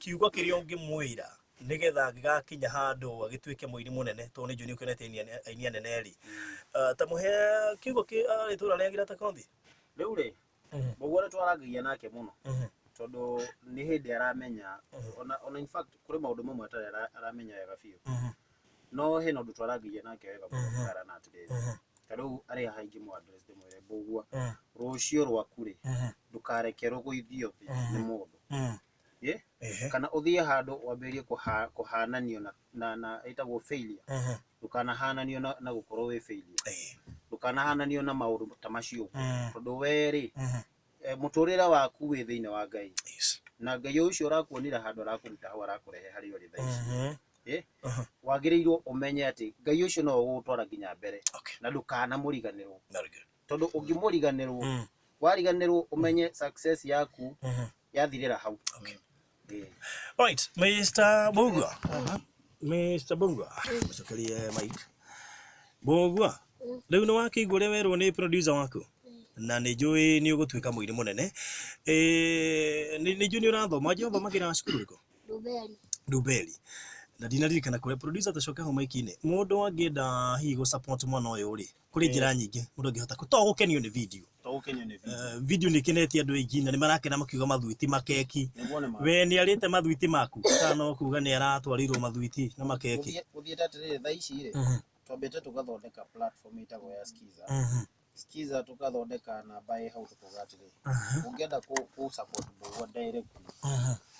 Kiugo kĩrĩa ũngĩmwĩra nĩgetha angĩgakinya handũ agĩtuĩke mũini mũnene, tondũ nĩ njũĩ nĩ ũkenete aini anene rĩ, ta mũhe kiugo kĩ itũra rĩa Girata County. Rĩu rĩ, Mũguo nĩ twarangagia nake mũno, tondũ nĩ hĩndĩ aramenya, ona in fact kũrĩ maũndũ mamwe atarĩ aramenya wega biũ, no hena ũndũ twarangagia nake wega mũno, tũkarana atĩrĩrĩ, ta rĩu arĩ haha ingĩmũ address ndĩmwĩre, Mbũgua, rũciũ rwaku rĩ, ndũkareke rũgũithio thĩ nĩ mũndũ. Ĩ? Kana ũthiĩ handũ wambĩrĩrie kũhananio na ĩtagwo failure. Ndũkanahananio na gũkorwo wĩ failure. Ndũkanahananio na maũndũ ta macio ũguo. Tondũ we rĩ, mũtũrĩre waku wĩ thĩinĩ wa Ngai. Na Ngai ũcio ũrakuonire handũ arakũruta hau arakũrehe harĩa ũrĩ thaa ici. Ĩ? Wagĩrĩirwo ũmenye atĩ Ngai ũcio no ũgũgũtwara nginya mbere. Na ndũkanamũriganĩrwo. Very good. Tondũ ũngĩmũriganĩrwo, wariganĩrwo ũmenye success yaku yathirĩra hau. Right, Mr. Mbugua. Mr. Mbugua. Mũcokerie mic. Mbugua. Rĩu nĩ wakĩigua ũrĩa werwo nĩ producer waku? Na nĩ njũĩ nĩ ũgũtuĩka mũini mũnene. Nĩ njũĩ nĩ ũrathoma, njũĩ ũthomagĩra cukuru ĩrĩkũ? Nduberi. Nduberi. Na ndinaririkana kũrĩa producer tũcoke hau mic-inĩ. Mũndũ angĩenda hihi gũ support mwana ũyũ rĩ, kũrĩ njĩra nyingĩ mũndũ angĩhota to gũkenio nĩ video. To gũkenio nĩ video. Video nĩ ĩkenetie andũ aingĩ na nĩ marakena makiuga mathuiti makeki. Nĩguo nĩ ma. We nĩ arĩte mathuiti maku kana no kuga nĩ aratwarĩirwo mathuiti na makeki? Gũthiĩte atĩrĩrĩ, thaa ici rĩ, twambĩte tũgathondeka platform ĩtagwo ya Skiza. Skiza tũgathondeka namba ĩ hau tũkauga atĩrĩ, ũngĩenda kũ support Mbũgua directly,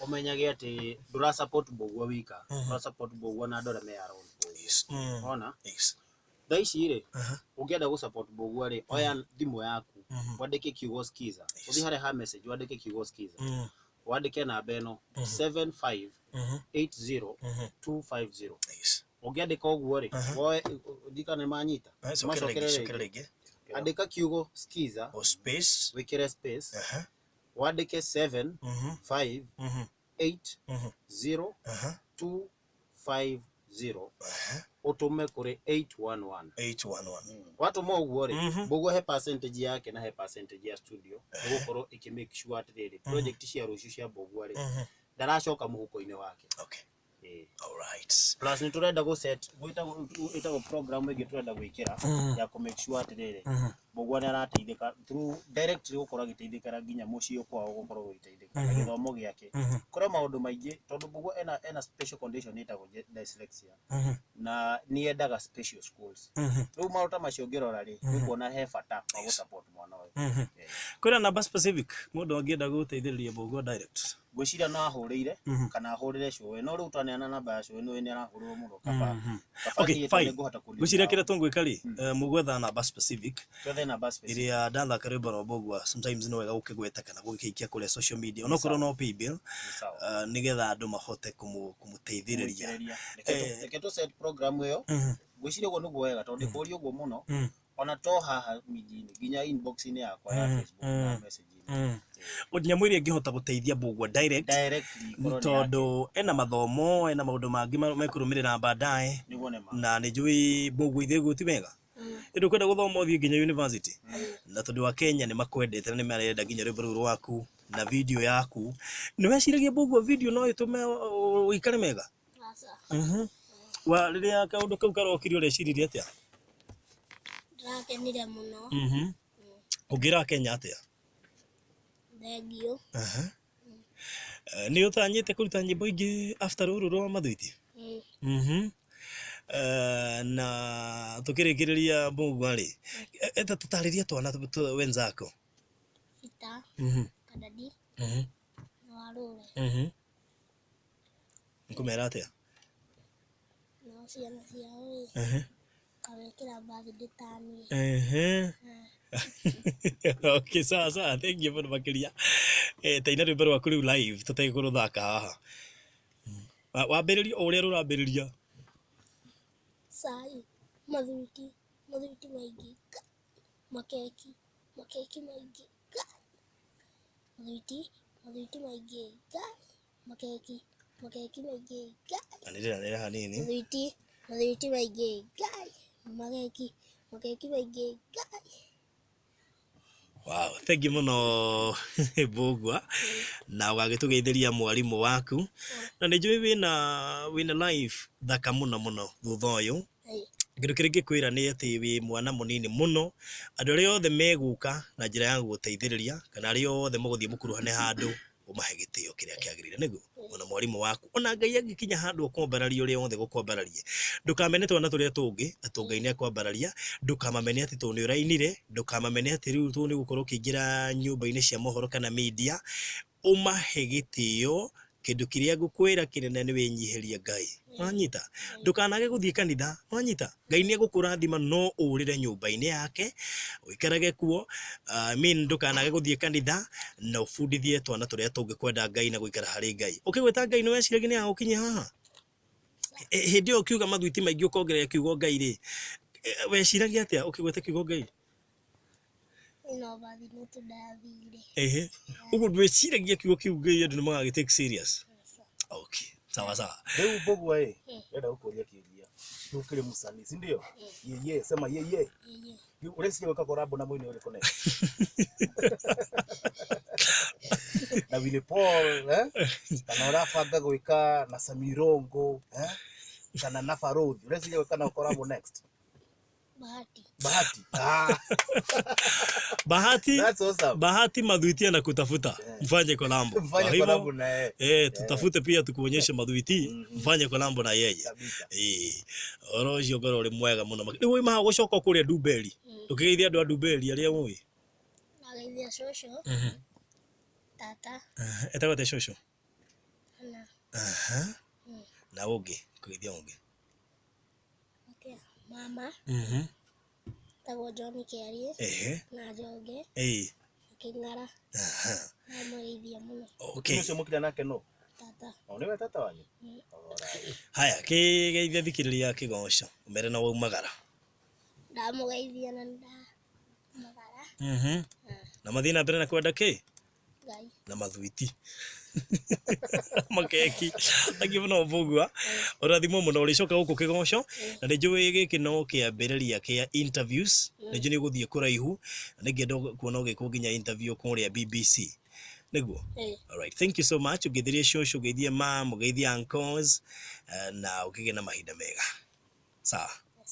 ũmenyage atĩ ndũra support Mbũgua wika, ũra support Mbũgua na andũ arĩa me around Mbũgua. Ona? Thaa ici rĩ, ũngĩenda gũ support Mbũgua rĩ, oya thimũ yaku, wandĩke kiugo Skiza, ũthiĩ harĩa ha message wandĩke kiugo Skiza, wandĩke namba ĩno 7580250. Ũngĩandĩka ũguo rĩ, woe ndikana nĩ manyita. Cokera Macokere rĩngĩ. Andĩka kiugo Skiza, O space. Wĩkĩre space, wandĩke 7 5 8 0 2 5 0, ũtũme kũrĩ 811. 811. Watũma ũguo rĩ, Mbũgua he percentage yake na he percentage ya studio nĩ gũkorwo ĩkĩ make sure atĩrĩrĩ, project cia rũciũ cia Mbũgua rĩ, ndaracoka mũhuko-inĩ wake. All right. Plus nĩ tũrenda gũ set ĩtagwo program ĩngĩ tũrenda gwĩkĩra ya kũ make sure atĩrĩrĩ, Mbũgua nĩ arateithĩka through directly, gũkorwo agĩteithĩkĩra nginya mũciĩ kwao, gũkorwo gũgĩteithĩka na gĩthomo gĩake. Kũrĩ maũndũ maingĩ tondũ Mbũgua ena special condition ĩtagwo dyslexia, na nĩ endaga special schools. Rĩu maũndũ ta macio ũngĩrora rĩ, nĩ ũkuona he bata wa gũ support mwana ũyũ. Kwĩna namba specific mũndũ angĩenda gũteithĩrĩria Mbũgua direct? Ngwĩciria no ahũrĩire kana ahũrĩre cũwe, no rĩu twaneana namba ya cũwe nĩ arahũrĩrwo mũno, kaba kaba Okay, niĩ fine. tondũ nĩngũhota kũ Ngwĩciria kĩrĩa tũngwĩka rĩ, mũgwetha namba specific twethe namba specific ĩrĩa ndathaka rwĩmbo rwa Mbũgua. Sometimes nĩ wega gũkĩgweta kana gũgĩkĩikia kũrĩa social media, onokorwo no paybill, Nĩ sawa. Nĩgetha andũ mahote kũmũteithĩrĩria. Kũmũteithĩrĩria. Reke tũ set program ĩyo. Ngwĩciria ũguo nĩguo wega, tondũ ndĩkũrio ũguo mũno, ona to haha media-inĩ, nginya inbox-inĩ yakwa ya Facebook na message-inĩ. Nyamũ ĩrĩa ĩngĩhota gũteithia Mbũgua direct, Directly ikorwo nĩ yake. Tondũ ena mathomo, ena maũndũ mangĩ mekũrũmĩrĩra baadaye. Nĩguo nĩ ma. Na nĩ njũĩ Mbũgua ithe ũguo ti wega, ĩndĩ ũkwenda gũthoma ũthiĩ nginya university, na tondũ wa Kenya nĩ makwendete na nĩ marenda nginya rwĩmbo rũu rwaku na video yaku. Nĩ weciragia, Mbũgua, video no ĩtũme ũikare mega? Aca. Wa rĩrĩa kaũndũ kau karokire ũreciririe atĩa? Ndĩrakenire mũno. Ũngĩra Kenya atĩa? Thengiũ. Nĩ ũtanyĩte kũruta nyĩmbo ingĩ after rũrũ rwa mathuiti? Mm. Na tũkĩrĩkĩrĩria, Mbũgua rĩ, eta tũtarĩrie twana wenzako. Peter, Kadadi na Warũre. Nkũmera atĩa? Nao ciana ciao rĩ, kawekĩra birthday ta niĩ. Ehe. Okay, sawa sawa, thank you mũno makĩria. Ta ina rwĩmbo rwaku rĩu live tũtegũrũthaka haha. Wambĩrĩrie o ũrĩa rũrambĩrĩria. Cai, mathuiti, mathuiti maingĩ, makeki, makeki maingĩ, mathuiti, mathuiti maingĩ, makeki, makeki maingĩ, Anĩrĩra nĩrĩra hanini. Mathuiti, mathuiti maingĩ, makeki, makeki maingĩ. Wow, thank you mũno, Mbũgua. Na ũgagĩtũgeithĩria mwarimũ waku. Na nĩ njũĩ wĩna life thaka mũno mũno thutha ũyũ. Kĩndũ kĩrĩa ingĩkwĩra nĩ atĩ wĩ mwana mũnini mũno, andũ arĩa othe megũka na njĩra ya gũgũteithĩrĩria kana arĩa othe mũgũthiĩ mũkuruhane handũ, ũmahe gĩtĩo kĩrĩa kĩagĩrĩire, nĩguo ona mwarimũ waku, ona Ngai angĩkinya handũ akwambararie ũrĩa wothe gũkwambararie, ndũkamene twana tũrĩa tũngĩ atĩ Ngai nĩ akwambararia, ndũkamamene atĩ tondũ nĩ ũrainire, ndũkamamene atĩ rĩu tondũ nĩ ũgũkorwo ũkĩingĩra nyũmba-inĩ cia mohoro kana media, ũmahe gĩtĩo. Kĩndũ kĩrĩa ngũkwĩra kĩnene nĩ wĩnyihĩrie Ngai, wanyita? Ndũkanage gũthiĩ kanitha, wanyita? Ngai nĩ egũkũrathima no ũrĩre nyũmba-inĩ yake, ũikarage kuo. I mean, ndũkanage gũthiĩ kanitha na ũbundithie twana tũrĩa tũngĩ kwenda Ngai na gũikara harĩ Ngai. Ũkĩgwĩta Ngai nĩ weciragia nĩ agũkinyia haha? Hĩndĩ ĩyo ũkiuga mathwiti maingĩ ũkongerera kiugo Ngai rĩ, weciragia atĩa ũkĩgweta kiugo Ngai? Ĩno bathi nĩ tũndathire. Ehe, ũguo ndwĩciragia kiugo kĩu Ngai andũ nĩ magagĩ take serious? Okay, sawa sawa. Rĩu Mbũgua ĩ, ndĩrenda gũkũria kĩũria. Rĩu ũkĩrĩ mũcani, si ndio? Yeye, sema yeye. Yeye. Rĩu ũreciria gwĩka collab na mũini ũrĩkũ next? Na Willy Paul, eh? Kana ũrabanga gwĩka na Samirongo, eh? Kana na Baruthi. Ũreciria gwĩka nao collab next? Bahati. Bahati. Ah, Bahati. That's awesome. Bahati madhuiti anakutafuta mfanye kolambo. Mfanye Kwa hivyo, collab na yeye. Tutafute pia tukuonyeshe madhuiti mfanye kolambo na yeye. Kabisa. Ũhoro ũcio ũkorwo ũrĩ mwega mũno. Rĩu wauma haha gũcoka kũrĩa Ndumberi, ũkĩgeithia andũ a Ndumberi arĩa ũĩ. Ndageithia cũcũ, tata, Etagwo atĩa cũcũ? na Na ũngĩ, kũgeithia ũngĩ. Okay. Mama, etagwo John Kĩarie, na Njonge, na Kĩng'ara. Ndamũgeithia mũno. Okay. Ũcio mũkira nake no? Tata. O nĩwe tata wanyu? Alright. Haya, kĩgeithia thikĩrĩria kĩgoco, ũmere na waumagara. Ndamũgeithia na ndamagara. Na mathiĩ na mbere na kwenda kĩ? Ngai. Na mathwiti makeki. Thank you mũno Mbũgua, ũrathimwo mũno, ũrĩcoka gũkũ kĩgoco, na nĩ njũĩ gĩkĩ no kĩambĩrĩria kĩa interviews, nĩ njũĩ nĩ ũgũthiĩ kũraihu, na nĩngĩenda kuona ũgĩkwo nginya interview kũrĩa BBC, nĩguo? Alright, thank you so much. Ũgeithirie cũcũ, ũgeithie mam, ũgeithie uncles, na ũkĩgĩe na mahinda mega. Sawa.